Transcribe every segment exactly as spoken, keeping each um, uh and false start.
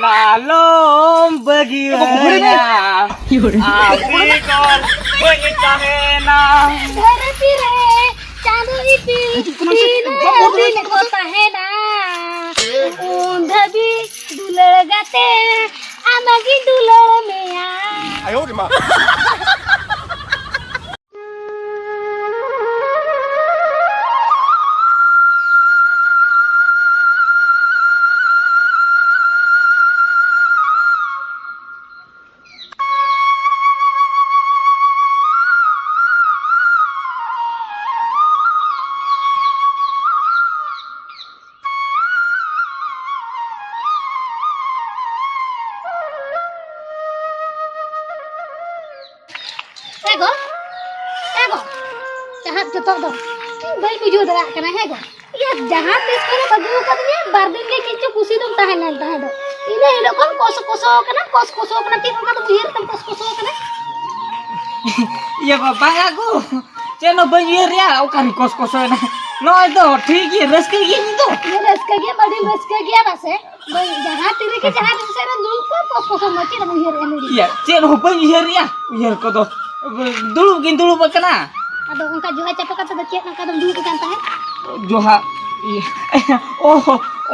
ᱟᱞᱚᱢ ᱵᱟᱹᱜᱤᱭᱟᱹᱧᱟ, ᱟᱢ ᱵᱮᱜᱚᱨ ᱵᱟᱹᱧ ᱛᱟᱦᱮᱱᱟ᱾ ᱫᱷᱟᱹᱨᱛᱤ ᱨᱮ ᱪᱟᱸᱫᱚ ᱤᱯᱤᱞ ᱦᱤᱡᱩᱜ ᱠᱟᱱᱟ ᱥᱮ? ᱛᱤᱱᱟᱹᱜ ᱫᱤᱱ ᱠᱚ ᱛᱟᱦᱮᱱᱟ, ᱩᱱ ᱫᱷᱟᱹᱵᱤᱡ ᱫᱩᱞᱟᱹᱲ ᱜᱟᱛᱮ ᱟᱢᱜᱤᱧ ᱫᱩᱞᱟᱹᱲ ᱢᱮᱭᱟ᱾ ᱦᱮᱸ ᱜᱚ, ᱦᱮᱸ ᱜᱚ, ᱪᱟᱦᱟᱵ ᱡᱚᱛᱚ ᱫᱚ ᱤᱧ ᱵᱟᱹᱧ ᱵᱩᱡᱷᱟᱹᱣ ᱫᱟᱲᱮᱭᱟᱜ ᱠᱟᱱᱟ᱾ ᱦᱮᱸ ᱜᱚ, ᱤᱭᱟᱹ, ᱡᱟᱦᱟᱸ ᱛᱤᱥ ᱠᱚᱨᱮ ᱵᱟᱹᱜᱤ ᱟᱠᱟᱫᱤᱧᱟ, ᱵᱟᱨ ᱫᱤᱱ ᱜᱮ ᱠᱤᱪᱷᱩ ᱠᱩᱥᱤ ᱫᱚᱢ ᱛᱟᱦᱮᱸ ᱞᱮᱱ ᱛᱟᱦᱮᱸ ᱫᱚ᱾ ᱤᱱᱟᱹ ᱦᱤᱞᱳᱜ ᱠᱷᱚᱱ ᱠᱚᱥ ᱠᱚᱥᱚ ᱠᱟᱱᱟ, ᱠᱚᱥ ᱠᱚᱥᱚ ᱠᱟᱱᱟ᱾ ᱪᱮᱫ ᱚᱱᱠᱟ ᱫᱚᱢ ᱩᱭᱦᱟᱹᱨ ᱛᱮᱢ ᱠᱚᱥ ᱠᱚᱥᱚ ᱠᱟᱱᱟ? ᱤᱭᱟᱹ ᱵᱟᱵᱟ ᱜᱚ, ᱪᱮᱫ ᱦᱚᱸ ᱵᱟᱹᱧ ᱩᱭᱦᱟᱹᱨᱮᱜᱼᱟ᱾ ᱚᱠᱟᱨᱮᱧ ᱠᱚᱥ ᱠᱚᱥᱚᱭᱮᱱᱟ? ᱱᱚᱜᱼᱚᱭ ᱫᱚ ᱴᱷᱤᱠ ᱜᱮ, ᱨᱟᱹᱥᱠᱟᱹ ᱜᱮᱭᱟᱹᱧ ᱤᱧ ᱫᱚ᱾ ᱤᱭᱟᱹ, ᱨᱟᱹᱥᱠᱟᱹ ᱜᱮᱭᱟᱢ, ᱟᱹᱰᱤᱢ ᱨᱟᱹᱥᱠᱟᱹ ᱜᱮᱭᱟ ᱯᱟᱥᱮ᱾ ᱵᱟᱹᱧ, ᱡᱟᱦᱟᱸ ᱛᱤᱨᱮᱜᱮ ᱡᱟᱦᱟᱸ ᱡᱤᱱᱤᱥ ᱨᱮ ᱫᱩᱲᱩᱵ ᱠᱚᱜ, ᱠᱚᱥ ᱠᱚᱥᱚ ᱢᱚᱡᱽ, ᱪᱮᱫ ᱮᱢ ᱩᱭᱦᱟᱹᱨᱮᱜᱼᱟ ᱞᱟᱹᱭ ᱢᱮ? ᱤᱭᱟᱹ, ᱪᱮᱫ ᱦᱚᱸ ᱵᱟᱹᱧ ᱩᱭᱦᱟᱹᱨᱮᱜᱼᱟ, ᱩᱭᱦᱟᱹᱨ ᱠᱚᱫᱚ᱾ ᱫᱩᱲᱩᱵ ᱜᱤᱧ ᱫᱩᱲᱩᱵ ᱟᱠᱟᱱᱟ᱾ ᱟᱫᱚ ᱚᱱᱠᱟ ᱡᱚᱦᱟ ᱪᱟᱯᱚ ᱠᱟᱛᱮ ᱫᱚ ᱪᱮᱫ ᱚᱱᱠᱟ ᱫᱚᱢ ᱫᱩᱲᱩᱵ ᱟᱠᱟᱱ ᱛᱟᱦᱮᱸᱫ? ᱡᱚᱦᱟ, ᱤᱭᱟᱹ, ᱚ,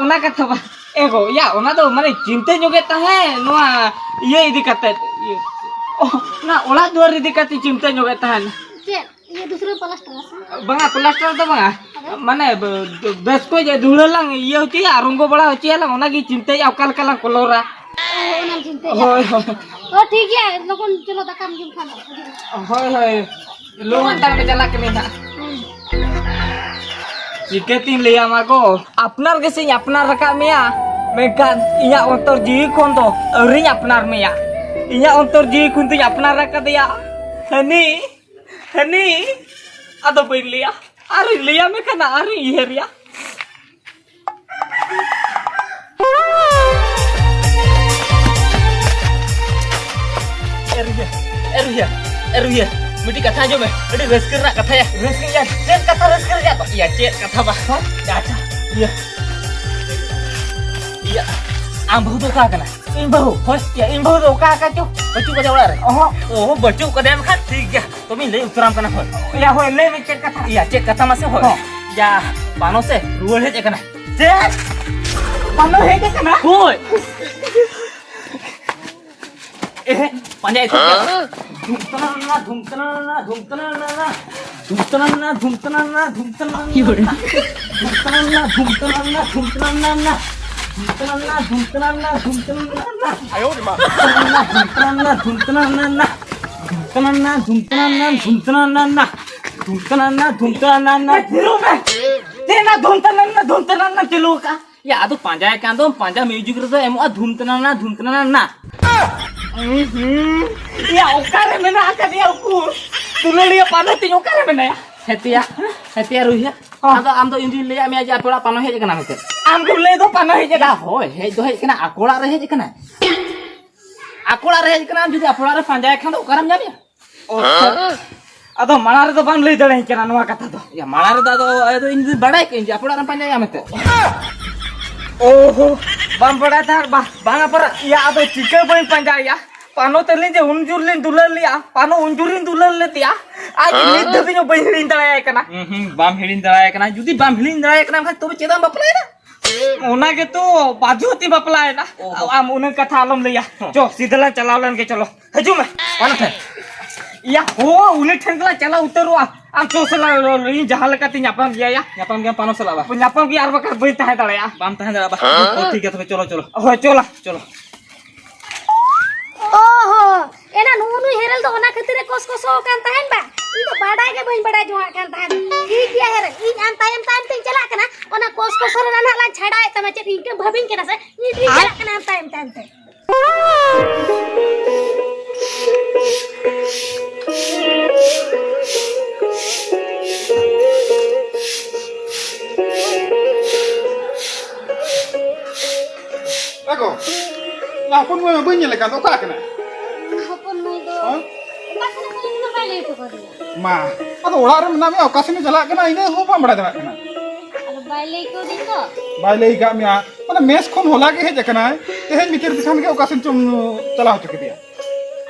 ᱚᱱᱟ ᱠᱟᱛᱷᱟ ᱵᱟᱝ᱾ ᱮ ᱜᱚ, ᱭᱟ, ᱚᱱᱟ ᱫᱚ ᱢᱟᱱᱮ ᱪᱤᱱᱛᱟᱹ ᱧᱚᱜᱮᱫ ᱛᱟᱦᱮᱸᱫ, ᱱᱚᱣᱟ ᱤᱭᱟᱹ ᱤᱫᱤ ᱠᱟᱛᱮᱫ, ᱤᱭᱟᱹ, ᱚ, ᱚᱱᱟ ᱚᱲᱟᱜ ᱫᱩᱣᱟᱹᱨ ᱤᱫᱤ ᱠᱟᱛᱮᱫ ᱪᱤᱱᱛᱟᱹ ᱧᱚᱜᱮᱫ ᱛᱟᱦᱮᱸᱫ᱾ ᱪᱮᱫ? ᱤᱭᱟᱹ, ᱫᱩᱥᱨᱟᱹ ᱯᱞᱟᱥᱴᱟᱨ ᱥᱮ? ᱵᱟᱝᱟ, ᱯᱞᱟᱥᱴᱟᱨ ᱫᱚ ᱵᱟᱝᱟ᱾ ᱟᱫᱚ? ᱢᱟᱱᱮ, ᱵᱮ-, ᱵᱮᱥ ᱠᱚ ᱡᱮ ᱫᱷᱩᱲᱟᱹ ᱞᱟᱝ ᱤᱭᱟᱹ ᱦᱚᱪᱚᱭᱟ, ᱨᱚᱝᱜᱚ ᱵᱟᱲᱟ ᱦᱚᱪᱚᱭᱟᱞᱟᱝ, ᱚᱱᱟᱜᱮ ᱪᱤᱱᱛᱟᱹᱭᱮᱫᱼᱟ, ᱚᱠᱟ ᱞᱮᱠᱟ ᱞᱟᱝ ᱠᱚᱞᱚᱨᱟ᱾ ᱚ, ᱚᱱᱟᱢ ᱪᱤᱱᱛᱟᱹᱭᱮᱫᱼᱟ? ᱦᱳᱭ, ᱦᱳᱭ᱾ ᱚ, ᱴᱷᱤᱠ ᱜᱮᱭᱟ, ᱞᱚᱜᱚᱱ ᱪᱚᱞᱚ ᱫᱟᱠᱟᱢ ᱡᱚᱢ ᱠᱷᱟᱱ ᱫᱚ᱾ ᱦᱳᱭ, ᱦᱳᱭ᱾ ᱞᱚᱜᱚᱱ ᱛᱟᱲᱟᱢ ᱪᱟᱞᱟᱜ ᱠᱟᱹᱱᱟᱹᱧ ᱦᱟᱸᱜ᱾ ᱪᱤᱠᱟᱹᱛᱤᱧ ᱞᱟᱹᱭᱟᱢᱟ ᱜᱚ, ᱟᱯᱱᱟᱨ ᱜᱮᱥᱮᱧ ᱟᱯᱱᱟᱨ ᱟᱠᱟᱫ ᱢᱮᱭᱟ, ᱢᱮᱱᱠᱷᱟᱱ ᱤᱧᱟᱹᱜ ᱚᱱᱛᱚᱨ ᱡᱤᱣᱤ ᱠᱷᱚᱱ ᱫᱚ ᱟᱹᱣᱨᱤᱧ ᱟᱯᱱᱟᱨ ᱢᱮᱭᱟ᱾ ᱤᱧᱟᱹᱜ ᱚᱱᱛᱚᱨ ᱡᱤᱣᱤ ᱠᱷᱚᱱ ᱫᱚᱧ ᱟᱯᱱᱟᱨ ᱟᱠᱟᱫᱮᱭᱟ ᱦᱟᱹᱱᱤ, ᱦᱟᱹᱱᱤ᱾ ᱟᱫᱚ ᱵᱟᱹᱧ ᱞᱟᱹᱭᱟ, ᱟᱨᱤᱧ ᱞᱟᱹᱭᱟ ᱢᱮᱱᱠᱷᱟᱱ ᱟᱨᱤᱧ ᱩᱭᱦᱟᱹᱨᱮᱭᱟ᱾ ᱮ ᱨᱩᱦᱤᱭᱟᱹ, ᱮ ᱨᱩᱦᱤᱭᱟᱹ, ᱮ ᱨᱩᱦᱤᱭᱟᱹ, ᱢᱤᱫᱴᱤᱡ ᱠᱟᱛᱷᱟ ᱟᱸᱡᱚᱢ ᱢᱮ, ᱟᱹᱰᱤ ᱨᱟᱹᱥᱠᱟᱹ ᱨᱮᱱᱟᱜ ᱠᱟᱛᱷᱟᱭᱟ᱾ ᱨᱟᱹᱥᱠᱟᱹ ᱨᱮᱭᱟᱜ ᱪᱮᱫ ᱠᱟᱛᱷᱟ, ᱨᱟᱹᱥᱠᱟᱹ ᱨᱮᱭᱟᱜ ᱫᱚ? ᱤᱭᱟᱹ, ᱪᱮᱫ ᱠᱟᱛᱷᱟ ᱵᱟ? ᱟᱪᱪᱷᱟ, ᱤᱭᱟᱹ, ᱤᱭᱟᱹ, ᱟᱢ ᱵᱟᱹᱦᱩ ᱫᱚ ᱚᱠᱟ ᱠᱟᱱᱟ? ᱤᱧ ᱵᱟᱹᱦᱩ? ᱦᱳᱭ᱾ ᱭᱟ, ᱤᱧ ᱵᱟᱹᱦᱩ ᱫᱚ ᱚᱠᱟ ᱟᱠᱟ ᱪᱚ? ᱵᱟᱹᱪᱩᱜ ᱠᱟᱫᱮᱭᱟ ᱚᱲᱟᱜ ᱨᱮ? ᱚᱦᱚᱸ᱾ ᱚ, ᱵᱟᱹᱪᱩᱜ ᱠᱟᱫᱮᱭᱟ ᱢᱮᱱᱠᱷᱟᱱ ᱴᱷᱤᱠ ᱜᱮᱭᱟ᱾ ᱛᱚᱵᱮᱧ ᱞᱟᱹᱭ ᱩᱛᱟᱹᱨᱟᱢ ᱠᱟᱱᱟ ᱦᱳᱭ᱾ ᱭᱟ, ᱦᱳᱭ, ᱞᱟᱹᱭ ᱢᱮ ᱪᱮᱫ ᱠᱟᱛᱷᱟ? ᱭᱟ, ᱪᱮᱫ ᱠᱟᱛᱷᱟ ᱢᱟᱥᱮ ᱦᱳᱭ᱾ ᱦᱚᱸ᱾ ᱭᱟ, ᱯᱟᱱᱚ ᱥᱮ ᱨᱩᱣᱟᱹᱲ ᱦᱮᱡ ᱟᱠᱟᱱᱟ᱾ ᱪᱮᱫ? ᱯᱟᱱᱚ ᱦᱮᱡ ᱟᱠᱟᱱᱟ? ᱦᱳᱭ᱾ ᱮᱦᱮ, ᱯᱟᱸᱡᱟᱭ ᱛᱟᱦᱮᱸ ᱠᱟᱱᱟ᱾ ᱫᱷᱩᱢᱛᱟᱱᱟᱱᱟ, ᱫᱷᱩᱢᱛᱟᱱᱟᱱᱟ, ᱫᱷᱩᱢᱛᱟᱱᱟᱱᱟ᱾ ᱫᱷᱩᱢᱛᱟᱱᱟᱱᱟ, ᱫᱷᱩᱢᱛᱟᱱᱟᱱᱟ, ᱫᱷᱩᱢᱛᱟᱱᱟᱱᱟ᱾ ᱤᱭᱳ ᱨᱮ᱾ ᱫᱷᱩᱢᱛᱟᱱᱟᱱᱟ, ᱫᱷᱩᱢᱛᱟᱱᱟᱱᱟ, ᱫᱷᱩᱢᱛᱟᱱᱟᱱᱟ᱾ ᱫᱷᱩᱢᱛᱟᱱᱟᱱᱟ, ᱫᱷᱩᱢᱛᱟᱱᱟᱱᱟ, ᱫᱷᱩᱢᱛᱟᱱᱟᱱᱟ᱾ ᱟᱭᱳ ᱨᱮ ᱢᱟ᱾ ᱫᱷᱩᱢᱛᱟᱱᱟᱱᱟ, ᱫᱷᱩᱢᱛᱟᱱᱟᱱᱟ, ᱫᱷᱩᱢᱛᱟᱱᱟᱱᱟ᱾ ᱫᱷᱩᱢᱛᱟᱱᱟᱱᱟ, ᱫᱷᱩᱢᱛᱟᱱᱟᱱᱟ, ᱫᱷᱩᱢᱛᱟᱱᱟᱱᱟ᱾ ᱫᱷᱩᱢᱛᱟᱱᱟᱱᱟ, ᱫᱷᱩᱢᱛᱟᱱᱟᱱᱟ᱾ ᱮ, ᱛᱷᱤᱨᱚᱜ ᱢᱮ᱾ ᱪᱮᱫ ᱨᱮᱱᱟᱜ ᱫᱷᱩᱢᱛᱟᱱᱟᱱᱟ, ᱫᱷᱩᱢᱛᱟᱱᱟᱱᱟ ᱪᱟᱹᱞᱩ ᱟᱠᱟᱜᱼᱟ? ᱭᱟ, ᱟᱫᱚ ᱯᱟᱸᱡᱟᱭ ᱠᱟᱱ ᱫᱚᱢ, ᱯᱟᱸᱡᱟ music ᱨᱮᱫᱚ ᱮᱢᱚᱜᱼᱟ ᱫᱷᱩᱢ ᱛᱟᱱᱟᱱᱟ, ᱫᱷᱩᱢ ᱛᱟᱱᱟᱱᱟ᱾ ᱩᱸ ᱦᱩᱸ᱾ ᱭᱟ, ᱚᱠᱟᱨᱮ ᱢᱮᱱᱟᱜ ᱟᱠᱟᱫᱮᱭᱟ ᱩᱠᱩᱨ? ᱫᱩᱞᱟᱹᱲᱤᱭᱟᱹ ᱯᱟᱱᱚ ᱛᱤᱧ ᱚᱠᱟᱨᱮ ᱢᱮᱱᱟᱭᱟ? ᱦᱮᱛᱮᱭᱟ, ᱦᱮᱛᱮᱭᱟ ᱨᱩᱭᱦᱟ᱾ ᱦᱚᱸ᱾ ᱟᱫᱚ ᱟᱢ ᱫᱚ ᱤᱧ ᱫᱩᱧ ᱞᱟᱹᱭᱟᱫ ᱢᱮᱭᱟ ᱡᱮ ᱟᱯᱮ ᱚᱲᱟᱜ ᱯᱟᱱᱚ ᱦᱮᱡ ᱟᱠᱟᱱᱟ ᱢᱮᱱᱛᱮ᱾ ᱟᱢ ᱜᱮᱢ ᱞᱟᱹᱭ ᱫᱚ ᱯᱟᱱᱚ ᱦᱮᱡ ᱭᱟ, ᱟᱠᱟᱱᱟ᱾ ᱦᱳᱭ, ᱦᱮᱡ ᱫᱚ ᱦᱮᱡ ᱟᱠᱟᱱᱟ, ᱟᱠᱚ ᱚᱲᱟᱜ ᱨᱮ ᱦᱮᱡ ᱟᱠᱟᱱᱟ᱾ ᱟᱠᱚ ᱚᱲᱟᱜ ᱨᱮ ᱦᱮᱡ ᱟᱠᱟᱱᱟ, ᱟᱢ ᱡᱩᱫᱤ ᱟᱯᱮ ᱚᱲᱟᱜ ᱨᱮ ᱯᱟᱸᱡᱟᱭ ᱠᱷᱟᱱ ᱫᱚ ᱚᱠᱟᱨᱮᱢ ᱧᱟᱢᱮᱭᱟ? ᱚ, ᱟᱫᱚ ᱢᱟᱲᱟᱝ ᱨᱮᱫᱚ ᱵᱟᱢ ᱞᱟᱹᱭ ᱫᱟᱲᱮᱭᱟᱹᱧ ᱠᱟᱱᱟ ᱱᱚᱣᱟ ᱠᱟᱛᱷᱟ ᱫᱚ᱾ ᱭᱟ, ᱢᱟᱲᱟᱝ ᱨᱮᱫᱚ ᱟᱫᱚ, ᱟᱫᱚ ᱤᱧ ᱫᱚ ᱵᱟᱲᱟᱭ ᱠᱟᱹᱧ ᱡᱮ ᱟᱯᱮ ᱚᱲᱟᱜ ᱨᱮᱢ ᱯᱟᱸᱡᱟᱭᱟ ᱢᱮᱱᱛᱮ᱾ ᱚᱦᱚ, ᱵᱟᱢ ᱵᱟᱲᱟᱭ ᱛᱟᱦᱮᱸᱫ? ᱵᱟ-, ᱵᱟᱝᱟ ᱯᱟᱨᱟ-, ᱭᱟ, ᱟᱫᱚ ᱪᱤᱠᱟᱹ ᱵᱟᱹᱧ ᱯᱟᱸᱡᱟᱭᱟ? ᱯᱟᱱᱚ ᱛᱟᱹᱞᱤᱧ ᱡᱮ ᱩᱱ ᱡᱳᱨ ᱞᱤᱧ ᱫᱩᱞᱟᱹᱲ ᱞᱮᱫᱼᱟ, ᱯᱟᱱᱚ ᱩᱱ ᱡᱳᱨ ᱞᱤᱧ ᱫᱩᱞᱟᱹᱲ ᱞᱮᱫᱮᱭᱟ, ᱟᱡ ᱱᱤᱛ ᱫᱷᱟᱹᱵᱤᱡ ᱦᱚᱸ ᱵᱟᱹᱧ ᱦᱤᱲᱤᱧ ᱫᱟᱲᱮᱭᱟᱭ ᱠᱟᱱᱟ᱾ ᱦᱩᱸ, ᱦᱩᱸ, ᱵᱟᱢ ᱦᱤᱲᱤᱧ ᱫᱟᱲᱮᱭᱟᱭ ᱠᱟᱱᱟ᱾ ᱡᱩᱫᱤ ᱵᱟᱢ ᱦᱤᱲᱤᱧ ᱫᱟᱲᱮᱭᱟᱭ ᱠᱟᱱᱟ, ᱮᱱᱠᱷᱟᱱ ᱛᱚᱵᱮ ᱪᱮᱫᱟᱜ ᱮᱢ ᱵᱟᱯᱞᱟᱭᱮᱱᱟ? ᱚᱱᱟ ᱜᱮᱛᱚ ᱵᱟᱫᱽᱫᱷᱚ ᱛᱮᱧ ᱵᱟᱯᱞᱟᱭᱮᱱᱟ᱾ ᱚᱦᱚ᱾ ᱟᱢ ᱩᱱᱟᱹᱜ ᱠᱟᱛᱷᱟ ᱟᱞᱚᱢ ᱞᱟᱹᱭᱟ᱾ ᱦᱚᱸ᱾ ᱪᱚ, ᱥᱤᱫᱷᱟᱹ ᱞᱟᱝ ᱪᱟᱞᱟᱣ ᱞᱮᱱ ᱜᱮ, ᱪᱚᱞᱚ᱾ ᱦᱤᱡᱩᱜ ᱢᱮ᱾ ᱚᱠᱟ ᱴᱷᱮᱱ? ᱭᱟ ᱦᱳ, ᱩᱱᱤ ᱴᱷᱮᱱ ᱜᱮᱞᱟᱝ ᱪᱟᱞᱟᱣ ᱩᱛᱟᱹᱨᱚᱜᱼᱟ᱾ ᱟᱢ ᱪᱚ ᱥᱮ ᱞᱟᱝ, ᱤᱧ ᱡᱟᱦᱟᱸ ᱞᱮᱠᱟᱛᱮᱧ ᱧᱟᱯᱟᱢ ᱜᱮᱭᱟ, ᱭᱟ᱾ ᱧᱟᱯᱟᱢ ᱜᱮᱭᱟᱢ ᱯᱟᱱᱚ ᱥᱟᱞᱟᱜ ᱵᱟ? ᱧᱟᱯᱟᱢ ᱜᱮᱭᱟ, ᱟᱨ ᱵᱟᱠᱷᱟᱱ ᱵᱟᱹᱧ ᱛᱟᱦᱮᱸ ᱫᱟᱲᱮᱭᱟᱜᱼᱟ᱾ ᱵᱟᱢ ᱛᱟᱦᱮᱸ ᱫᱟᱲᱮᱭᱟᱜᱼᱟ ᱵᱟ? ᱦᱮᱸ? ᱦᱳᱭ, ᱴᱷᱤᱠ ᱜᱮᱭᱟ, ᱛᱚᱵᱮ ᱪᱚᱞᱚ, ᱪᱚᱞᱚ᱾ ᱦᱳᱭ, ᱪᱚᱞᱟ᱾ ᱪᱚᱞᱚ᱾ ᱚ ᱦᱚ, ᱮᱱᱟ ᱱᱩᱜᱼᱩ ᱱᱩᱭ ᱦᱮᱨᱮᱞ ᱫᱚ ᱚᱱᱟ ᱠᱷᱟᱹᱛᱤᱨ ᱮ ᱠᱚᱥ ᱠᱚᱥᱚ ᱟᱠᱟᱱ ᱛᱟᱦᱮᱱ ᱵᱟ? ᱤᱧ ᱫᱚ ᱵᱟᱰᱟᱭ ᱜᱮ ᱵᱟᱹᱧ ᱵᱟᱰᱟᱭ ᱡᱚᱝᱟᱜ ᱠᱟᱱ ᱛᱟᱦᱮᱱ᱾ ᱴᱷᱤᱠ ᱜᱮᱭᱟ ᱦᱮᱨᱮᱞ, ᱤᱧ ᱟᱢ ᱛᱟᱭᱚᱢ ᱛᱟᱭᱚᱢ ᱛᱤᱧ ᱪᱟᱞᱟᱜ ᱠᱟᱱᱟ, ᱚᱱᱟ ᱠᱚᱥ ᱠᱚᱥᱚ ᱨᱮᱱᱟᱜ ᱱᱟᱦᱟᱜ ᱞᱟᱝ ᱪᱷᱟᱰᱟᱣᱮᱫ ᱛᱟᱢᱟ᱾ ᱪᱮᱫ ᱤᱧ ᱠᱟᱹᱢ ᱵᱷᱟᱵᱤᱧ ᱠᱟᱱᱟ ᱥᱮ? ᱤᱧ ᱫᱩᱧ ᱪᱟᱞᱟᱜ ᱠᱟᱱᱟ ᱟᱢ ᱛᱟᱭᱚᱢ ᱛᱟᱭᱚᱢ ᱛᱮ᱾ ᱮ ᱜᱚ, ᱚᱱᱟ ᱦᱚᱯᱚᱱ ᱢᱟᱹᱭ ᱢᱟ ᱵᱟᱹᱧ ᱧᱮᱞᱮ ᱠᱟᱱ ᱫᱚ, ᱚᱠᱟ ᱠᱟᱱᱟᱭ? ᱦᱚᱯᱚᱱ ᱢᱟᱹᱭ ᱫᱚ ᱦᱮᱸ? ᱚᱠᱟ ᱥᱮᱱ ᱠᱟᱱᱟᱭ, ᱤᱧ ᱢᱟ ᱵᱟᱭ ᱞᱟᱹᱭ ᱦᱚᱴᱚ ᱠᱟᱫᱤᱧᱟ᱾ ᱢᱟ, ᱟᱫᱚ ᱚᱲᱟᱜ ᱨᱮ ᱢᱮᱱᱟᱜ ᱢᱮᱭᱟ, ᱚᱠᱟ ᱥᱮᱱ ᱮ ᱪᱟᱞᱟᱜ ᱠᱟᱱᱟ, ᱤᱱᱟᱹ ᱦᱚᱸ ᱵᱟᱢ ᱵᱟᱲᱟᱭ ᱫᱟᱲᱮᱭᱟᱜ ᱠᱟᱱᱟ᱾ ᱟᱫᱚ ᱵᱟᱭ ᱞᱟᱹᱭ ᱠᱟᱣᱫᱤᱧ ᱫᱚ᱾ ᱵᱟᱭ ᱞᱟᱹᱭ ᱠᱟᱜ ᱢᱮᱭᱟ? ᱢᱟᱱᱮ ᱢᱮᱥ ᱠᱷᱚᱱ ᱦᱚᱞᱟ ᱜᱮ ᱦᱮᱡ ᱟᱠᱟᱱᱟᱭ, ᱛᱮᱦᱮᱧ ᱵᱷᱤᱛᱤᱨ ᱯᱤᱪᱷᱟᱱ ᱜᱮ ᱚᱠᱟ ᱥᱮᱱ ᱪᱚᱢ ᱪᱟᱞᱟᱣ ᱦᱚᱪᱚ ᱠᱮᱫᱮᱭᱟ᱾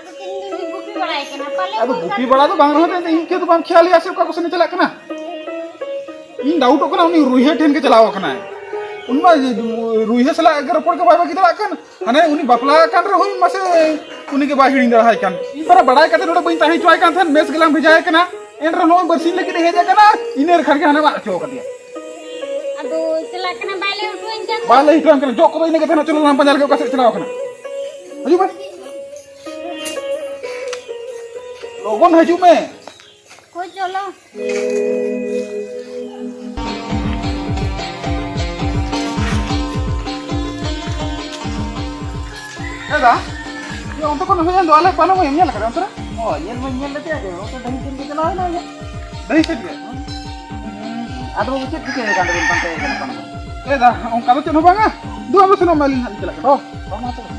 ᱟᱫᱚ ᱛᱮᱦᱮᱧ ᱫᱚ ᱩᱱᱤ ᱜᱩᱯᱤ ᱵᱟᱲᱟᱭ ᱠᱟᱱᱟ, ᱯᱟᱞᱮ ᱟᱫᱚ ᱚᱱᱠᱟ ᱜᱩᱯᱤ ᱵᱟᱲᱟ ᱫᱚ ᱵᱟᱝ ᱨᱮᱦᱚᱸ, ᱤᱧ ᱠᱮ ᱫᱚ ᱵᱟᱢ ᱠᱷᱮᱭᱟᱞᱮᱭᱟ ᱥᱮ ᱚᱠᱟ ᱠᱚ ᱥᱮᱱ ᱮ ᱪᱟᱞᱟᱜ ᱠᱟᱱᱟ? ᱤᱧ ᱰᱟᱣᱩᱴᱚᱜ ᱠᱟᱱᱟ, ᱩᱱᱤ ᱨᱩᱭᱦᱟᱹ ᱴᱷᱮᱱ ᱜᱮ ᱪᱟᱞᱟᱣ ᱟᱠᱟᱱᱟᱭ᱾ ᱩᱱᱤ ᱢᱟ ᱨᱩᱭᱦᱟᱹ ᱥᱟᱞᱟᱜ ᱜᱮ ᱨᱚᱯᱚᱲ ᱜᱮ ᱵᱟᱭ ᱵᱟᱹᱜᱤ ᱫᱟᱲᱮᱭᱟᱜ ᱠᱟᱱ᱾ ᱦᱟᱱᱮ ᱩᱱᱤ ᱵᱟᱯᱞᱟ ᱟᱠᱟᱱ ᱨᱮᱦᱚᱸ ᱢᱟᱥᱮ ᱩᱱᱤ ᱜᱮ ᱵᱟᱭ ᱦᱤᱲᱤᱧ ᱫᱟᱲᱮᱭᱟᱭ ᱠᱟᱱ᱾ ᱤᱧ ᱯᱟᱨᱟ ᱵᱟᱲᱟᱭ ᱠᱟᱛᱮ ᱱᱚᱰᱮ ᱵᱟᱹᱧ ᱛᱟᱦᱮᱸ ᱦᱚᱪᱚᱣᱟᱭ ᱠᱟᱱ ᱛᱟᱦᱮᱸᱫ, ᱢᱮᱥ ᱜᱮᱞᱟᱝ ᱵᱷᱮᱡᱟᱭᱮ ᱠᱟᱱᱟ᱾ ᱮᱱ ᱨᱮᱦᱚᱸ ᱱᱚᱜᱼᱚᱭ ᱵᱟᱨᱥᱤᱧ ᱞᱟᱹᱜᱤᱫ ᱮ ᱦᱮᱡ ᱟᱠᱟᱱᱟ, ᱤᱱᱟᱹ ᱨᱮ ᱠᱷᱟᱱ ᱜᱮ ᱦᱟᱱᱮ ᱢᱟᱜ ᱦᱚᱪᱚ ᱠᱟᱫᱮᱭᱟ᱾ ᱟᱫᱚ ᱪᱟᱞᱟᱜ ᱠᱟᱱᱟ, ᱵᱟᱭ ᱞᱟᱹᱭ ᱦᱚᱴᱚᱣᱟᱹᱧ ᱠᱟᱱ ᱵᱟᱭ ᱞᱟᱹᱭ ᱦᱚᱴᱚᱣᱟᱹᱧ ᱠᱟᱱᱟ᱾ ᱡᱚᱜ ᱠᱚᱫᱚ ᱤᱱᱟᱹ ᱜᱮ ᱛᱟᱦᱮᱱᱟ, ᱪᱚᱞᱚ ᱞᱟᱝ ᱯᱟᱸᱡᱟ ᱞᱮᱜᱮ ᱚᱠᱟ ᱥᱮᱫ ᱪᱟᱞᱟᱣ ᱠᱟᱱᱟ᱾ ᱦᱤᱡᱩᱜ ᱢᱮ, ᱞᱚᱜᱚᱱ ᱦᱤᱡᱩᱜ ᱢᱮ᱾ ᱦᱳᱭ, ᱪᱚᱞᱚ᱾ ᱮ ᱫᱟ, ᱤᱭᱟᱹ, ᱚᱱᱛᱮ ᱠᱷᱚᱱ ᱦᱩᱭ ᱮᱱ ᱫᱚ, ᱟᱞᱮ ᱯᱟᱱᱚ ᱢᱟᱹᱭ ᱮᱢ ᱧᱮᱞ ᱟᱠᱟᱫᱟ ᱚᱱᱛᱮ ᱨᱮ? ᱦᱳᱭ, ᱧᱮᱞ ᱢᱟᱧ ᱧᱮᱞ ᱞᱮᱫᱮᱭᱟ ᱡᱮ, ᱚᱱᱛᱮ ᱰᱟᱹᱦᱤ ᱥᱮᱫ ᱜᱮ ᱪᱟᱞᱟᱣ ᱮᱱᱟ ᱭᱟ᱾ ᱰᱟᱹᱦᱤ ᱥᱮᱫ ᱜᱮ? ᱦᱩᱸ, ᱟᱫᱚ ᱪᱮᱫ ᱪᱤᱠᱟᱹ ᱦᱩᱭ ᱟᱠᱟᱱ ᱛᱟᱵᱮᱱ ᱯᱟᱱᱛᱮ ᱠᱟᱱᱟ ᱯᱟᱱᱚ ᱢᱟᱹᱭ? ᱮ ᱫᱟ, ᱚᱱᱠᱟ ᱫᱚ ᱪᱮᱫ ᱦᱚᱸ ᱵᱟᱝᱟ᱾ ᱫᱩ, ᱟᱵᱚ ᱥᱮᱱᱚᱜ ᱢᱮ, ᱟᱹᱞᱤᱧ ᱦᱟᱸᱜ ᱞᱤᱧ ᱪᱟᱞᱟᱜ ᱠᱟᱱᱟ᱾ ᱦᱚᱸ, ᱦᱚᱸ, ᱢᱟ ᱛᱚᱵᱮ᱾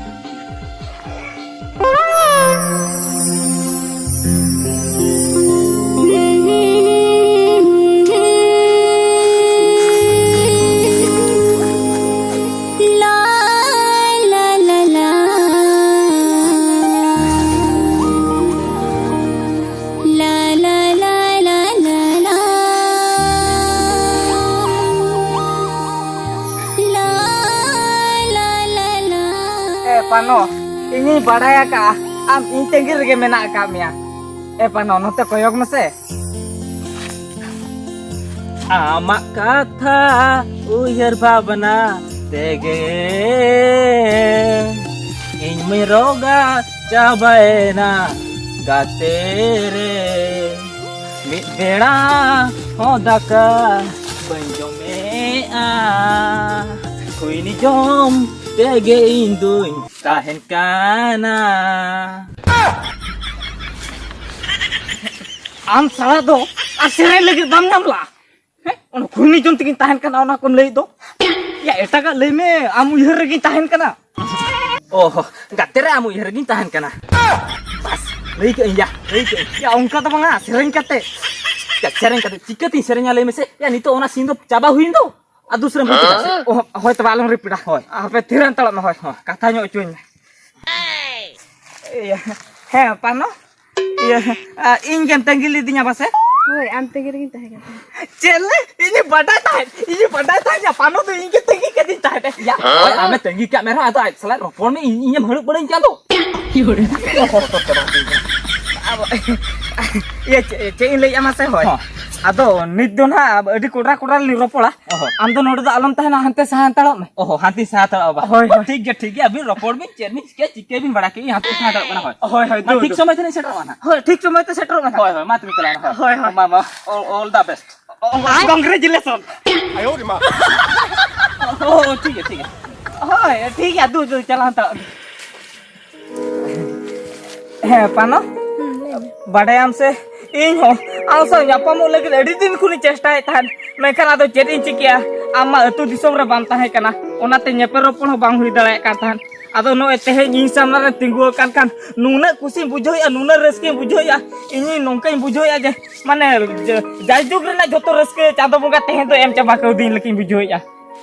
ᱮ ᱯᱟᱱᱚ, ᱤᱧᱤᱧ ᱵᱟᱲᱟᱭ ᱟᱠᱟᱫᱼᱟ, ᱟᱢ ᱤᱧ ᱛᱟᱺᱜᱤ ᱨᱮᱜᱮ ᱢᱮᱱᱟᱜ ᱟᱠᱟᱫ ᱢᱮᱭᱟ᱾ ᱮ ᱯᱟᱱᱚ, ᱱᱚᱛᱮ ᱠᱚᱭᱚᱜ ᱢᱮᱥᱮ᱾ ᱟᱢᱟᱜ ᱠᱟᱛᱷᱟ ᱩᱭᱦᱟᱹᱨ ᱵᱷᱟᱵᱽᱱᱟ ᱛᱮᱜᱮ ᱤᱧ ᱢᱟᱹᱧ ᱨᱚᱜᱟ ᱪᱟᱵᱟᱭᱮᱱᱟ ᱜᱟᱛᱮ ᱨᱮ᱾ ᱢᱤᱫ ᱵᱮᱲᱟ ᱦᱚᱸ ᱫᱟᱠᱟ ᱵᱟᱹᱧ ᱡᱚᱢᱮᱜᱼᱟ, ᱠᱷᱩᱭᱱᱤ ᱡᱚᱢ ᱛᱮᱜᱮ ᱤᱧ ᱫᱩᱧ ᱛᱟᱦᱮᱱ ᱠᱟᱱᱟ᱾ ᱟᱢ ᱥᱟᱞᱟ ᱫᱚ ᱟᱨ ᱥᱮᱨᱮᱧ ᱞᱟᱹᱜᱤᱫ ᱵᱟᱢ ᱧᱟᱢ ᱞᱟ? ᱦᱮᱸ? ᱚᱱᱟ ᱠᱷᱩᱭᱱᱤ ᱡᱚᱢ ᱛᱮᱜᱤᱧ ᱛᱟᱦᱮᱱ ᱠᱟᱱᱟ, ᱚᱱᱟ ᱠᱚᱢ ᱞᱟᱹᱭᱮᱫ ᱫᱚ? ᱭᱟ, ᱮᱴᱟᱜᱟᱜ ᱞᱟᱹᱭ ᱢᱮ, ᱟᱢ ᱩᱭᱦᱟᱹᱨ ᱨᱮᱜᱤᱧ ᱛᱟᱦᱮᱱ ᱠᱟᱱᱟ᱾ ᱚ, ᱜᱟᱛᱮ ᱨᱮ ᱟᱢ ᱩᱭᱦᱟᱹᱨ ᱨᱮᱜᱤᱧ ᱛᱟᱦᱮᱱ ᱠᱟᱱᱟ᱾ ᱵᱟᱥ, ᱞᱟᱹᱭ ᱠᱟᱜ ᱟᱹᱧ ᱭᱟ, ᱞᱟᱹᱭ ᱠᱟᱜ ᱟᱹᱧ᱾ ᱭᱟ, ᱚᱱᱠᱟ ᱫᱚ ᱵᱟᱝᱟ, ᱥᱮᱨᱮᱧ ᱠᱟᱛᱮ᱾ ᱭᱟ, ᱥᱮᱨᱮᱧ ᱠᱟᱛᱮ ᱪᱤᱠᱟᱹᱛᱤᱧ ᱥᱮᱨᱮᱧᱟ ᱞᱟᱹᱭ ᱢᱮᱥᱮ? ᱭᱟ, ᱱᱤᱛᱚᱜ ᱚᱱᱟ ᱥᱤᱱ ᱫᱚ ᱪᱟᱵᱟ ᱦᱩᱭᱮᱱ ᱫᱚ᱾ ᱟᱫᱩᱥ ᱨᱮᱢ ᱦᱤᱡᱩᱜᱼᱟ ᱥᱮ? ᱚ, ᱦᱳᱭ, ᱛᱚᱵᱮ ᱟᱞᱚᱢ ᱨᱤᱯᱤᱴᱟ᱾ ᱦᱳᱭ᱾ ᱟᱯᱮ ᱛᱷᱤᱨ ᱦᱟᱛᱟᱲᱚᱜ ᱢᱮ, ᱦᱳᱭ᱾ ᱦᱚᱸ, ᱠᱟᱛᱷᱟ ᱧᱚᱜ ᱦᱚᱪᱚᱧ ᱢᱮ᱾ ᱤᱭᱟᱹ, ᱦᱮᱸ, ᱯᱟᱱᱚ? ᱤᱭᱟᱹ, ᱟ, ᱤᱧ ᱜᱮᱢ ᱛᱟᱺᱜᱤ ᱞᱤᱫᱤᱧᱟ ᱵᱟᱥᱮ? ᱦᱳᱭ, ᱟᱢ ᱛᱟᱺᱜᱤ ᱨᱮᱜᱮᱧ ᱛᱟᱦᱮᱸ ᱠᱟᱱ ᱛᱟᱦᱮᱸᱫ᱾ ᱪᱮᱫ ᱞᱮ? ᱤᱧᱤᱧ ᱵᱟᱰᱟᱭ ᱛᱟᱦᱮᱸᱫ, ᱤᱧᱤᱧ ᱵᱟᱰᱟᱭ ᱛᱟᱦᱮᱸᱫ ᱡᱮ ᱯᱟᱱᱚ ᱫᱚ ᱤᱧ ᱜᱮ ᱛᱟᱺᱜᱤ ᱠᱟᱹᱫᱤᱧ ᱛᱟᱦᱮᱸᱫ᱾ ᱭᱟ, ᱦᱳᱭ, ᱟᱢᱮ ᱛᱟᱺᱜᱤ ᱠᱟᱜ ᱢᱮ ᱨᱮᱦᱚᱸ, ᱟᱫᱚ ᱟᱡ ᱥᱟᱞᱟᱜ ᱨᱚᱯᱚᱲ ᱢᱮ, ᱤᱧ, ᱤᱧᱮᱢ ᱦᱟᱹᱲᱩᱵ ᱵᱟᱹᱲᱟᱹᱧ ᱠᱟᱱ ᱫᱚ᱾ ᱟᱵᱚ, ᱤᱭᱟᱹ, ᱪᱮᱫ, ᱪᱮᱫ ᱤᱧ ᱞᱟᱹᱭᱮᱫᱼᱟ ᱢᱟᱥᱮ? ᱦᱳᱭ᱾ ᱦᱚᱸ᱾ ᱟᱫᱚ ᱱᱤᱛ ᱫᱚ ᱱᱟᱦᱟᱜ ᱟᱹᱰᱤ ᱠᱚᱰᱨᱟ ᱠᱚᱰᱨᱟ ᱞᱤᱧ ᱨᱚᱯᱚᱲᱟ᱾ ᱚᱦᱚ᱾ ᱟᱢ ᱫᱚ ᱱᱚᱰᱮ ᱫᱚ ᱟᱞᱚᱢ ᱛᱟᱦᱮᱱᱟ, ᱦᱟᱱᱛᱮ ᱥᱟᱦᱟ ᱦᱟᱛᱟᱲᱚᱜ ᱢᱮ᱾ ᱚᱦᱚ, ᱦᱟᱱᱛᱮ ᱥᱟᱦᱟ ᱦᱟᱛᱟᱲᱚᱜᱼᱟ ᱵᱟ᱾ ᱦᱳᱭ, ᱦᱳᱭ᱾ ᱴᱷᱤᱠ ᱜᱮᱭᱟ, ᱴᱷᱤᱠ ᱜᱮᱭᱟ, ᱟᱹᱵᱤᱱ ᱨᱚᱯᱚᱲ ᱵᱤᱱ, ᱪᱮᱫ ᱵᱤᱱ ᱪᱤᱠᱟᱹᱭᱟ, ᱪᱤᱠᱟᱹᱭ ᱵᱤᱱ ᱵᱟᱲᱟ ᱠᱮᱫ, ᱤᱧ ᱦᱟᱱᱛᱮ ᱥᱟᱦᱟ ᱦᱟᱛᱟᱲᱚᱜ ᱠᱟᱱᱟ, ᱦᱳᱭ᱾ ᱦᱳᱭ, ᱦᱳᱭ, ᱢᱟ ᱫᱩ, ᱴᱷᱤᱠ ᱫᱩ᱾ ᱥᱚᱢᱚᱭ ᱛᱮᱞᱤᱧ ᱥᱮᱴᱮᱨᱚᱜᱼᱟ ᱱᱟᱦᱟᱜ᱾ ᱦᱳᱭ, ᱴᱷᱤᱠ ᱥᱚᱢᱚᱭ ᱛᱮ ᱥᱮᱴᱮᱨᱚᱜ ᱢᱮ ᱱᱟᱦᱟᱜ᱾ ᱦᱳᱭ, ᱦᱳᱭ, ᱢᱟ ᱛᱚᱵᱮ ᱪᱟᱞᱟᱣ ᱮᱱᱟ, ᱦᱳᱭ᱾ ᱦᱳᱭ, ᱦᱳᱭ᱾ ᱢᱟ, ᱢᱟ, all, all the best. ᱚ, congratulation. ᱳ, ᱴᱷᱤᱠ ᱜᱮᱭᱟ, ᱴᱷᱤᱠ ᱜᱮᱭᱟ᱾ ᱦᱳᱭ, ᱴᱷᱤᱠ ᱜᱮᱭᱟ, ᱫᱩ, ᱫᱩ, ᱪᱟᱞᱟᱣ ᱦᱟᱛᱟᱲᱚᱜ ᱢᱮ᱾ ᱦᱮᱸ, ᱯᱟᱱᱚ? ᱦᱩᱸ, ᱞᱟᱹᱭ ᱢᱮ᱾ ᱵᱟᱰᱟᱭᱟᱢ ᱥᱮ, ᱤᱧ ᱦᱚᱸ ᱟᱢ ᱥᱟᱶ ᱧᱟᱯᱟᱢᱚᱜ ᱞᱟᱹᱜᱤᱫ ᱟᱹᱰᱤ ᱫᱤᱱ ᱠᱷᱚᱱᱤᱧ ᱪᱮᱥᱴᱟᱭᱮᱫ ᱛᱟᱦᱮᱸᱫ, ᱢᱮᱱᱠᱷᱟᱱ ᱟᱫᱚ ᱪᱮᱫ ᱤᱧ ᱪᱤᱠᱟᱹᱭᱟ? ᱟᱢ ᱢᱟ ᱟᱹᱛᱩ ᱫᱤᱥᱚᱢ ᱨᱮ ᱵᱟᱢ ᱛᱟᱦᱮᱸ ᱠᱟᱱᱟ, ᱚᱱᱟᱛᱮ ᱧᱮᱯᱮᱞ ᱨᱚᱯᱚᱲ ᱦᱚᱸ ᱵᱟᱝ ᱦᱩᱭ ᱫᱟᱲᱮᱭᱟᱜ ᱠᱟᱱ ᱛᱟᱦᱮᱸᱫ᱾ ᱟᱫᱚ ᱱᱚᱜᱼᱚᱭ ᱛᱮᱦᱮᱧ ᱤᱧ ᱥᱟᱢᱱᱟ ᱨᱮ ᱛᱤᱸᱜᱩ ᱟᱠᱟᱱ ᱠᱷᱟᱱ ᱱᱩᱱᱟᱹᱜ ᱠᱩᱥᱤᱧ ᱵᱩᱡᱷᱟᱹᱣᱮᱫᱼᱟ, ᱱᱩᱱᱟᱹᱜ ᱨᱟᱹᱥᱠᱟᱹᱧ ᱵᱩᱡᱷᱟᱹᱣᱮᱫᱼᱟ᱾ ᱤᱧ ᱱᱚᱝᱠᱟᱧ ᱵᱩᱡᱷᱟᱹᱣᱮᱫᱼᱟ ᱡᱮ, ᱢᱟᱱᱮ, ᱡ-, ᱡᱟᱭᱡᱩᱜᱽ ᱨᱮᱱᱟᱜ ᱡᱷᱚᱛᱚ ᱨᱟᱹᱥᱠᱟᱹ ᱪᱟᱸᱫᱚ ᱵᱚᱸᱜᱟ ᱛᱮᱦᱮᱧ ᱫᱚ ᱮᱢ ᱪᱟᱵᱟ ᱠᱟᱹᱣᱫᱤᱧ ᱞᱮᱠᱟᱧ ᱵᱩᱡᱷᱟᱹᱣᱮᱫᱼᱟ᱾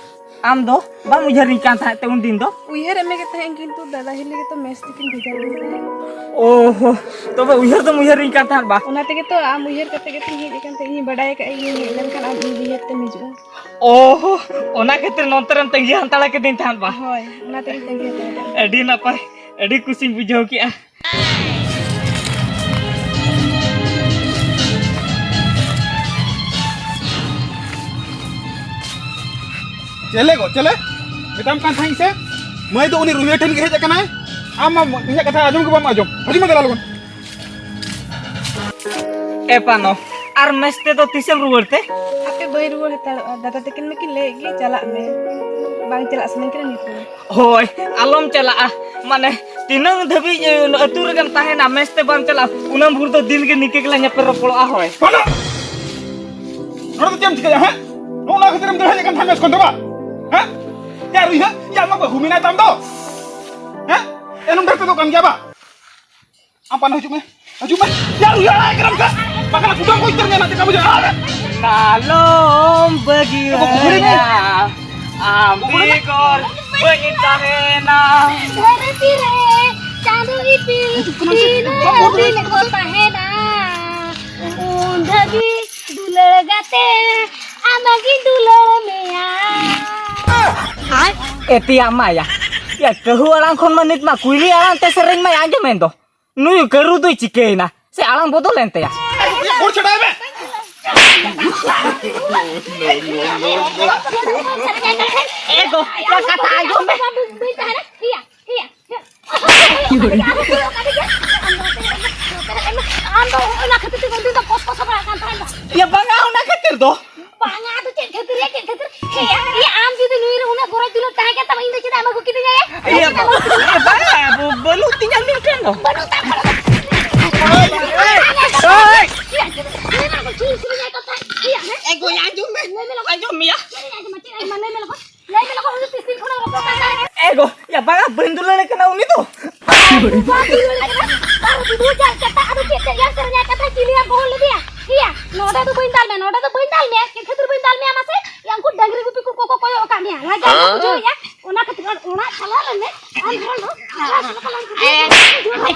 ᱟᱢ ᱫᱚ ᱵᱟᱢ ᱩᱭᱦᱟᱹᱨᱤᱧ ᱠᱟᱱ ᱛᱟᱦᱮᱸᱫ ᱛᱮ ᱩᱱᱫᱤᱱ ᱫᱚ? ᱩᱭᱦᱟᱹᱨᱮᱫ ᱢᱮᱜᱮ ᱛᱟᱦᱮᱸᱫ, ᱠᱤᱱᱛᱩ ᱫᱟᱫᱟ ᱦᱤᱞᱤ ᱜᱮᱛᱚ ᱢᱮᱥ ᱛᱮᱠᱤᱱ ᱵᱷᱮᱡᱟ ᱞᱤᱧ ᱛᱟᱦᱮᱸᱫ᱾ ᱚᱦᱚ, ᱛᱚᱵᱮ ᱩᱭᱦᱟᱹᱨ ᱫᱚᱢ ᱩᱭᱦᱟᱹᱨᱤᱧ ᱠᱟᱱ ᱛᱟᱦᱮᱸᱫ ᱵᱟ? ᱚᱱᱟ ᱛᱮᱜᱮ ᱛᱚ ᱟᱢ ᱩᱭᱦᱟᱹᱨ ᱠᱟᱛᱮ ᱜᱮᱛᱚᱧ ᱦᱮᱡ ᱟᱠᱟᱱ ᱛᱟᱦᱮᱸᱫ, ᱤᱧ ᱵᱟᱰᱟᱭ ᱟᱠᱟᱫ ᱤᱧ ᱦᱮᱡ ᱞᱮᱱᱠᱷᱟᱱ ᱟᱢ ᱤᱧ ᱩᱭᱦᱟᱹᱨ ᱛᱮᱢ ᱦᱤᱡᱩᱜᱼᱟ᱾ ᱚᱦᱚ, ᱚᱱᱟ ᱠᱷᱟᱹᱛᱤᱨ ᱱᱚᱱᱛᱮ ᱨᱮᱢ ᱛᱟᱺᱜᱤ ᱦᱟᱛᱟᱲ ᱠᱤᱫᱤᱧ ᱛᱟᱦᱮᱸᱫ ᱵᱟ? ᱦᱳᱭ, ᱚᱱᱟ ᱛᱮᱜᱮᱧ ᱛᱟᱺᱜᱤ ᱦᱟᱛᱟᱲ ᱠᱟᱫᱟ᱾ ᱟᱹᱰᱤ ᱱᱟᱯᱟᱭ, ᱟᱹᱰᱤ ᱠᱩᱥᱤᱧ ᱵᱩᱡᱷᱟᱹᱣ ᱠᱮᱫᱼᱟ᱾ ᱪᱮᱞᱮ ᱜᱚ, ᱪᱮᱞᱮ? ᱢᱮᱛᱟᱢ ᱠᱟᱱ ᱛᱟᱦᱮᱸᱧ ᱥᱮ, ᱢᱟᱹᱭ ᱫᱚ ᱩᱱᱤ ᱨᱩᱭᱟᱹ ᱴᱷᱮᱱ ᱜᱮ ᱦᱮᱡ ᱟᱠᱟᱱᱟᱭ᱾ ᱟᱢ ᱢᱟ ᱤᱧᱟᱹᱜ ᱠᱟᱛᱷᱟ ᱟᱸᱡᱚᱢ ᱜᱮ ᱵᱟᱢ ᱟᱸᱡᱚᱢ᱾ ᱦᱤᱡᱩᱜ ᱢᱮ ᱫᱮᱞᱟ ᱞᱚᱜᱚᱱ᱾ ᱮ ᱯᱟᱱᱚ, ᱟᱨ ᱢᱮᱥ ᱛᱮᱫᱚ ᱛᱤᱥᱮᱢ ᱨᱩᱣᱟᱹᱲ ᱛᱮ? ᱦᱟᱯᱮ, ᱵᱟᱹᱧ ᱨᱩᱣᱟᱹᱲ ᱦᱟᱛᱟᱲᱚᱜᱼᱟ᱾ ᱫᱟᱫᱟ ᱛᱟᱹᱠᱤᱱ ᱢᱟᱠᱤᱱ ᱞᱟᱹᱭᱮᱫ ᱜᱮ, ᱪᱟᱞᱟᱜ ᱢᱮ᱾ ᱵᱟᱝ ᱪᱟᱞᱟᱜ ᱥᱟᱱᱟᱧ ᱠᱟᱱᱟ ᱱᱤᱛ ᱫᱚ᱾ ᱦᱳᱭ, ᱟᱞᱚᱢ ᱪᱟᱞᱟᱜᱼᱟ᱾ ᱢᱟᱱᱮ, ᱛᱤᱱᱟᱹᱝ ᱫᱷᱟᱹᱵᱤᱡ, ᱮ, ᱟᱹᱛᱩ ᱨᱮᱜᱮᱢ ᱛᱟᱦᱮᱱᱟ, ᱢᱮᱥ ᱛᱮ ᱵᱟᱢ ᱪᱟᱞᱟᱜᱼᱟ, ᱩᱱᱟᱹᱝ ᱵᱷᱳᱨ ᱫᱚ ᱫᱤᱱ ᱜᱮ ᱱᱤᱝᱠᱟᱹ ᱜᱮᱞᱟᱝ ᱧᱮᱯᱮᱞ ᱨᱚᱯᱚᱲᱚᱜᱼᱟ, ᱦᱳᱭ᱾ ᱵᱟᱝᱟ! ᱱᱚᱰᱮ ᱫᱚ ᱪᱮᱫ ᱮᱢ ᱪᱤᱠᱟᱹᱭᱟ, ᱦᱮᱸ? ᱱᱚᱜᱼᱚ ᱱᱚᱣᱟ ᱠᱷᱟᱹᱛᱤᱨ ᱮᱢ ᱫᱟᱹᱲ ᱦᱮᱡ ᱟᱠᱟᱱ ᱛᱟᱦᱮᱸᱫ ᱢᱮᱥ ᱠᱷᱚᱱ ᱫᱚ, ᱵᱟᱝ? ᱦᱮᱸ? ᱭᱟ ᱨᱩᱭᱦᱟᱹ, ᱭᱟ ᱟᱢᱟᱜ ᱵᱟᱹᱦᱩ ᱢᱮᱱᱟᱭ ᱛᱟᱢ ᱫᱚ, ᱦᱮᱸ? ᱮᱱᱦᱚᱸ ᱰᱟᱹᱨ ᱛᱮᱫᱚ ᱠᱟᱱ ᱜᱮᱭᱟ, ᱵᱟᱝ? ᱟᱢ ᱯᱟᱱᱟ ᱦᱤᱡᱩᱜ ᱢᱮ, ᱦᱤᱡᱩᱜ ᱢᱮ᱾ ᱭᱟ ᱨᱩᱭᱦᱟᱹ, ᱟᱲᱟᱜ ᱠᱟᱱᱟᱢ ᱠᱟ? ᱵᱟᱠᱷᱟᱱ ᱠᱩᱴᱟᱹᱢ ᱠᱚ ᱩᱛᱟᱹᱨ ᱢᱮᱭᱟ, ᱱᱟᱛᱮ ᱠᱟᱹᱢᱤ ᱡᱚᱝ᱾ ᱟᱲᱟᱜ ᱢᱮ᱾ ᱟᱞᱚᱢ ᱵᱟᱹᱜᱤᱭᱟᱹᱧᱟ, ᱟᱢ ᱵᱮᱜᱚᱨ ᱵᱟᱹᱧ ᱛᱟᱦᱮᱱᱟ᱾ ᱫᱷᱟᱹᱨᱛᱤ ᱨᱮ ᱪᱟᱸᱫᱚ ᱤᱯᱤᱞ ᱛᱤᱱᱟᱹᱜ ᱫᱤᱱ ᱠᱚ ᱛᱟᱦᱮᱱᱟ, ᱩᱱ ᱫᱷᱟᱹᱵᱤᱡ ᱫᱩᱞᱟᱹᱲ ᱜᱟᱛᱮ ᱟᱢᱜᱤᱧ ᱫᱩᱞᱟᱹᱲ ᱢᱮᱭᱟ᱾ ᱮᱛᱮᱭᱟ ᱢᱟᱭᱟ, ᱭᱟ ᱠᱟᱹᱦᱩ ᱟᱲᱟᱝ ᱠᱷᱚᱱ ᱢᱟ ᱱᱤᱛ ᱢᱟ ᱠᱩᱭᱞᱤ ᱟᱲᱟᱝ ᱛᱮ ᱥᱮᱨᱮᱧ ᱢᱟᱭ ᱟᱸᱡᱚᱢᱮᱱ ᱫᱚ᱾ ᱱᱩᱭ ᱠᱟᱹᱨᱩ ᱫᱚᱭ ᱪᱤᱠᱟᱹᱭᱮᱱᱟ? ᱥᱮ ᱟᱲᱟᱝ ᱵᱚᱫᱚᱞᱮᱱ ᱛᱟᱭᱟ? ᱜᱚᱲ ᱪᱷᱟᱰᱟᱭ ᱢᱮ᱾ ᱮ ᱜᱚ, ᱭᱟ ᱠᱟᱛᱷᱟ ᱟᱸᱡᱚᱢ ᱢᱮ᱾ ᱟᱢ ᱫᱚ ᱚᱱᱟ ᱠᱷᱟᱹᱛᱤᱨ ᱛᱮ ᱩᱱᱫᱤᱱ ᱫᱚ ᱠᱚᱥ ᱠᱚᱥ ᱵᱟᱲᱟᱜ ᱠᱟᱱ ᱛᱟᱦᱮᱸᱱ ᱫᱚ᱾ ᱭᱟ ᱵᱟᱝᱟ, ᱚᱱᱟ ᱠᱷᱟᱹᱛᱤᱨ ᱫᱚ᱾ ᱵᱟᱝᱟ, ᱟᱫᱚ ᱪᱮᱫ ᱠᱷᱟᱹᱛᱤᱨ ᱭᱟ, ᱪᱮᱫ ᱠᱷᱟᱹᱛᱤᱨ? ᱦᱮᱸᱭᱟ, ᱭᱟ ᱟᱢ ᱡᱩᱫᱤ ᱱᱩᱭ ᱨᱮ ᱩᱱᱟᱹᱜ ᱜᱚᱨᱚᱡᱽ ᱫᱩᱞᱟᱹᱲ ᱛᱟᱦᱮᱸ ᱠᱟᱱ ᱛᱟᱢᱟ, ᱤᱧ ᱫᱚ ᱪᱮᱫᱟᱜ ᱮᱢ ᱟᱹᱜᱩ ᱠᱤᱫᱤᱧᱟ ᱭᱟ? ᱭᱟ ᱵᱟᱝᱟ, ᱵᱟᱹᱱᱩᱜ ᱛᱤᱧᱟ ᱱᱩᱭ ᱴᱷᱮᱱ ᱫᱚ᱾ ᱵᱟᱹᱱᱩᱜ ᱛᱟᱢ ᱠᱷᱟᱱ ᱫᱚ᱾ ᱮᱭ! ᱭᱟ, ᱱᱩᱭ ᱢᱟ ᱠᱚ ᱪᱩᱞ ᱪᱩᱞ ᱧᱮᱞ ᱠᱟᱛᱮ᱾ ᱭᱟ, ᱦᱮᱸ? ᱮ ᱜᱚᱭ, ᱟᱸᱡᱚᱢ ᱢᱮ᱾ ᱞᱟᱹᱭ ᱢᱮ ᱞᱚᱜᱚᱱ᱾ ᱟᱸᱡᱚᱢ ᱢᱮᱭᱟ᱾ ᱪᱮᱫ ᱮ ᱟᱸᱡᱚᱢᱟ, ᱪᱮᱫ ᱮ ᱟᱸᱡᱚᱢᱟ? ᱞᱟᱹᱭ ᱢᱮ ᱞᱚᱜᱚᱱ᱾ ᱞᱟᱹᱭ ᱢᱮ ᱞᱚᱜᱚᱱ, ᱩᱱᱤ ᱛᱤᱥ ᱫᱤᱱ ᱠᱷᱚᱱᱮᱢ ᱨᱚᱯᱚᱲ ᱠᱟᱱ ᱛᱟᱦᱮᱸ? ᱮ ᱜᱚ, ᱭᱟ ᱵᱟᱝᱟ, ᱵᱟᱹᱧ ᱫᱩᱞᱟᱹᱲ ᱠᱟᱱᱟ ᱩᱱᱤ ᱫᱚ᱾ ᱵᱟᱝ ᱫᱩᱞᱟᱹᱲ ᱠᱟᱱᱟ, ᱵᱟᱨ ᱵᱤᱫᱷᱩ ᱡᱟᱦᱟᱸ ᱠᱟᱛᱷᱟ, ᱟᱫᱚ ᱪᱮᱫ ᱪᱮᱫ ᱭᱟ ᱥᱮᱨᱮᱧ ᱠᱟᱛᱷᱟ ᱪᱤᱞᱤᱭᱟ ᱜᱚᱦᱚᱲ ᱞᱮᱫᱮᱭᱟ? ᱭᱟ, ᱱᱚᱰᱮ ᱫᱚ ᱵᱟᱹᱧ ᱫᱟᱞ ᱢᱮᱭᱟ, ᱱᱚᱰᱮ ᱫᱚ ᱵᱟᱹᱧ ᱫᱟᱞ ᱢᱮᱭᱟ᱾ ᱪᱮᱫ ᱠᱷᱟᱹᱛᱤᱨ ᱵᱟᱹᱧ ᱫᱟᱞ ᱢᱮᱭᱟ ᱢᱟᱥᱮ? ᱭᱟ, ᱩᱱᱠᱩ ᱰᱟᱝᱨᱤ ᱜᱩᱯᱤ ᱠᱚ ᱠᱚ ᱠᱚᱭᱚᱜ ᱟᱠᱟᱫ ᱢᱮᱭᱟ, ᱞᱟᱡᱟᱣ ᱵᱟᱢ ᱵᱩᱡᱷᱟᱹᱣ ᱭᱟ? ᱚᱱᱟ ᱠᱷᱟᱹᱛᱤᱨ ᱚᱲᱟᱜ ᱪᱟᱞᱟᱣ ᱞᱮᱱ ᱢᱮ᱾ ᱟᱢ ᱦᱚᱲ ᱫᱚ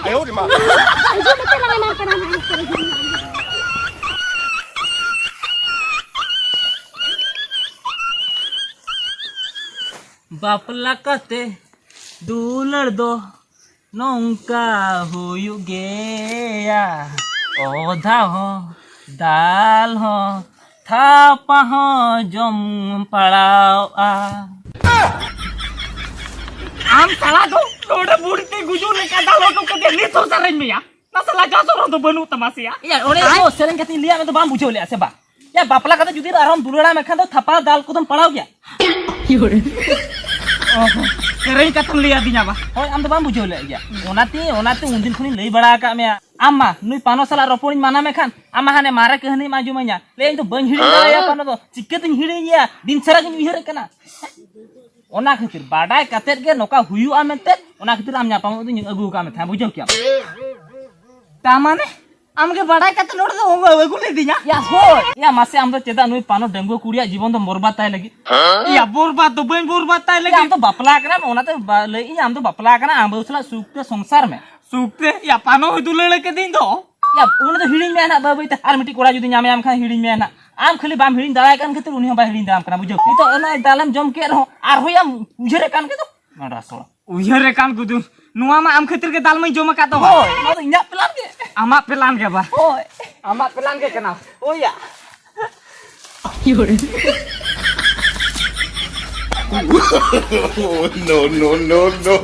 ᱟᱭᱳ ᱨᱮ ᱢᱟ᱾ ᱦᱤᱡᱩᱜ ᱢᱮ, ᱪᱟᱞᱟᱣ ᱮᱱᱟ ᱠᱟᱱᱟ ᱱᱟᱦᱟᱜ᱾ ᱵᱟᱯᱞᱟ ᱠᱟᱛᱮ ᱫᱩᱞᱟᱹᱲ ᱫᱚ ᱱᱚᱝᱠᱟ ᱦᱩᱭᱩᱜ ᱜᱮᱭᱟ, ᱚᱫᱷᱟ ᱦᱚᱸ ᱫᱟᱞ ᱦᱚᱸ ᱛᱷᱟᱯᱟ ᱦᱚᱸ ᱡᱚᱢ ᱯᱟᱲᱟᱣᱼᱟ᱾ ᱟᱢ ᱥᱟᱞᱟ ᱫᱚ ᱱᱚᱰᱮ ᱵᱩᱲᱛᱤ ᱜᱩᱡᱩᱜ ᱞᱮᱠᱟ ᱫᱟᱞ ᱦᱚᱴᱚ ᱠᱟᱛᱮ ᱱᱤᱛ ᱦᱚᱸ ᱥᱮᱨᱮᱧ ᱢᱮᱭᱟ᱾ ᱱᱟᱥᱮ ᱞᱟᱡᱟᱣ ᱥᱚᱨᱚᱢ ᱫᱚ ᱵᱟᱹᱱᱩᱜ ᱛᱟᱢᱟ ᱥᱮᱭᱟ? ᱤᱭᱟᱹ, ᱚᱸᱰᱮ ᱫᱚ ᱥᱮᱨᱮᱧ ᱠᱟᱛᱮᱧ ᱞᱟᱹᱭᱟᱫ ᱢᱮ ᱫᱚ ᱵᱟᱢ ᱵᱩᱡᱷᱟᱹᱣ ᱞᱮᱫᱼᱟ ᱥᱮ ᱵᱟ? ᱭᱟ, ᱵᱟᱯᱞᱟ ᱠᱟᱛᱮ ᱡᱩᱫᱤ ᱟᱨᱦᱚᱸᱢ ᱫᱩᱞᱟᱹᱲᱟ ᱢᱮᱱᱠᱷᱟᱱ ᱫᱚ ᱛᱷᱟᱯᱟ ᱫᱟᱞ ᱠᱚᱫᱚᱢ ᱯᱟᱲᱟᱣ ᱜᱮᱭᱟ᱾ ᱚ, ᱥᱮᱨᱮᱧ ᱠᱟᱛᱷᱟᱢ ᱞᱟᱹᱭ ᱟᱫᱤᱧᱟ ᱵᱟ? ᱦᱳᱭ, ᱟᱢ ᱫᱚ ᱵᱟᱢ ᱵᱩᱡᱷᱟᱹᱣ ᱞᱮᱫ ᱜᱮᱭᱟ᱾ ᱚᱱᱟᱛᱮ, ᱚᱱᱟᱛᱮ ᱩᱱᱫᱤᱱ ᱠᱷᱚᱱᱤᱧ ᱞᱟᱹᱭ ᱵᱟᱲᱟ ᱟᱠᱟᱫ ᱢᱮᱭᱟ᱾ ᱟᱢ ᱢᱟ ᱱᱩᱭ ᱯᱟᱱᱚ ᱥᱟᱞᱟᱜ ᱨᱚᱯᱚᱲᱤᱧ ᱢᱟᱱᱟ ᱢᱮᱠᱷᱟᱱ, ᱟᱢ ᱢᱟ ᱦᱟᱱᱮ ᱢᱟᱨᱮ ᱠᱟᱹᱦᱱᱤᱢ ᱟᱸᱡᱚᱢᱟᱹᱧᱟ᱾ ᱞᱟᱹᱭ, ᱤᱧ ᱫᱚ ᱵᱟᱹᱧ ᱦᱤᱲᱤᱧ ᱫᱟᱲᱮᱭᱟᱜᱼᱟ ᱯᱟᱱᱚ ᱫᱚ᱾ ᱪᱤᱠᱟᱹᱛᱤᱧ ᱦᱤᱲᱤᱧᱮᱭᱟ? ᱫᱤᱱ ᱥᱟᱨᱟ ᱜᱤᱧ ᱩᱭᱦᱟᱹᱨᱮᱫ ᱠᱟᱱᱟ᱾ ᱚᱱᱟ ᱠᱷᱟᱹᱛᱤᱨ ᱵᱟᱰᱟᱭ ᱠᱟᱛᱮᱫ ᱜᱮ ᱱᱚᱝᱠᱟ ᱦᱩᱭᱩᱜᱼᱟ ᱢᱮᱱᱛᱮ, ᱚᱱᱟ ᱠᱷᱟᱹᱛᱤᱨ ᱟᱢ ᱧᱟᱯᱟᱢᱚᱜ ᱫᱚᱧ ᱟᱹᱜᱩ ᱟᱠᱟᱫ ᱢᱮ ᱛᱟᱦᱮᱸᱫ, ᱵᱩᱡᱷᱟᱹᱣ ᱠᱮᱭᱟᱢ᱾ ᱛᱟ ᱢᱟᱱᱮ? ᱟᱢᱜᱮ ᱵᱟᱲᱟᱭ ᱠᱟᱛᱮ ᱱᱚᱰᱮ ᱫᱚ ᱟᱹᱜᱩ ᱞᱤᱫᱤᱧᱟ? ᱭᱟ ᱦᱳᱭ᱾ ᱭᱟ ᱢᱟᱥᱮ, ᱟᱢ ᱫᱚ ᱪᱮᱫᱟᱜ ᱱᱩᱭ ᱯᱟᱱᱚ ᱰᱟᱺᱜᱩᱣᱟᱹ ᱠᱩᱲᱤᱭᱟᱜ ᱡᱤᱵᱚᱱ ᱫᱚᱢ ᱵᱚᱨᱵᱟᱫ ᱛᱟᱭ ᱞᱟᱹᱜᱤᱫ? ᱭᱟ ᱵᱚᱨᱵᱟᱫ ᱫᱚ ᱵᱟᱹᱧ ᱵᱚᱨᱵᱟᱫ ᱛᱟᱭ ᱞᱟᱹᱜᱤᱫ᱾ ᱟᱢ ᱫᱚ ᱵᱟᱯᱞᱟ ᱠᱟᱱᱟᱢ, ᱚᱱᱟᱛᱮ ᱵᱟ-, ᱞᱟᱹᱭᱮᱫ ᱟᱹᱧ, ᱟᱢ ᱫᱚ ᱵᱟᱯᱞᱟ ᱠᱟᱱᱟ, ᱟᱢ ᱵᱟᱹᱦᱩ ᱥᱟᱞᱟᱜ ᱥᱩᱠ ᱛᱮ ᱥᱚᱝᱥᱟᱨ ᱢᱮ᱾ ᱥᱩᱠ ᱛᱮ? ᱭᱟ ᱯᱟᱱᱚ ᱦᱚᱭ ᱫᱩᱞᱟᱹᱲ ᱠᱮᱫᱤᱧ ᱫᱚ᱾ ᱭᱟ ᱩᱱᱤ ᱫᱚ ᱦᱤᱲᱤᱧ ᱢᱮ ᱱᱟᱦᱟᱜ, ᱵᱟᱹᱭ ᱵᱟᱹᱭ ᱛᱮ ᱟᱨ ᱢᱤᱫᱴᱤᱡ ᱠᱚᱲᱟ ᱡᱩᱫᱤ ᱧᱟᱢᱮᱭᱟᱢ ᱠᱷᱟᱱ ᱦᱤᱲᱤᱧ ᱢᱮ ᱱᱟᱦᱟᱜ᱾ ᱟᱢ ᱠᱷᱟᱹᱞᱤ ᱵᱟᱢ ᱦᱤᱲᱤᱧ ᱫᱟᱲᱮᱭᱟᱜ ᱠᱟᱱ ᱠᱷᱟᱹᱛᱤᱨ ᱩᱱᱤ ᱦᱚᱸ ᱵᱟᱭ ᱦᱤᱲᱤᱧ ᱫᱟᱲᱮᱭᱟᱢ ᱠᱟᱱᱟ, ᱵᱩᱡᱷᱟᱹᱣ ᱠᱮᱫᱟ? ᱱᱤᱛᱚᱜ ᱱᱚᱜᱼᱚᱭ ᱫᱟᱞᱮᱢ ᱡᱚᱢ ᱠᱮᱫ ᱨᱮᱦᱚᱸ ᱟᱨᱦᱚᱸ ᱭᱟᱢ ᱩᱭᱦᱟᱹᱨᱮᱫ ᱠᱟᱱ ᱜᱮ ᱫᱚ᱾ ᱱᱚᱰᱟ ᱥᱚᱲᱟ᱾ ᱩᱭᱦᱟᱹᱨᱮᱫ ᱠᱟᱱ ᱜᱩᱫᱩ, ᱱᱚᱣᱟ ᱢᱟ ᱟᱢ ᱠᱷᱟᱹᱛᱤᱨ ᱜᱮ ᱫᱟᱞ ᱢᱟᱹᱧ ᱡᱚᱢ ᱟᱠᱟᱫ ᱫᱚ᱾ ᱦᱳᱭ, ᱱᱚᱣᱟ ᱫᱚ ᱤᱧᱟᱹᱜ ᱯᱞᱟᱱ ᱜᱮ᱾ ᱟᱢᱟᱜ ᱯᱞᱟᱱ ᱜᱮ ᱵᱟ? ᱦᱳᱭ᱾ ᱟᱢᱟᱜ ᱯᱞᱟᱱ ᱜᱮ ᱠᱟᱱᱟ᱾ ᱦᱳᱭ ᱭᱟ᱾ No, no, no, no.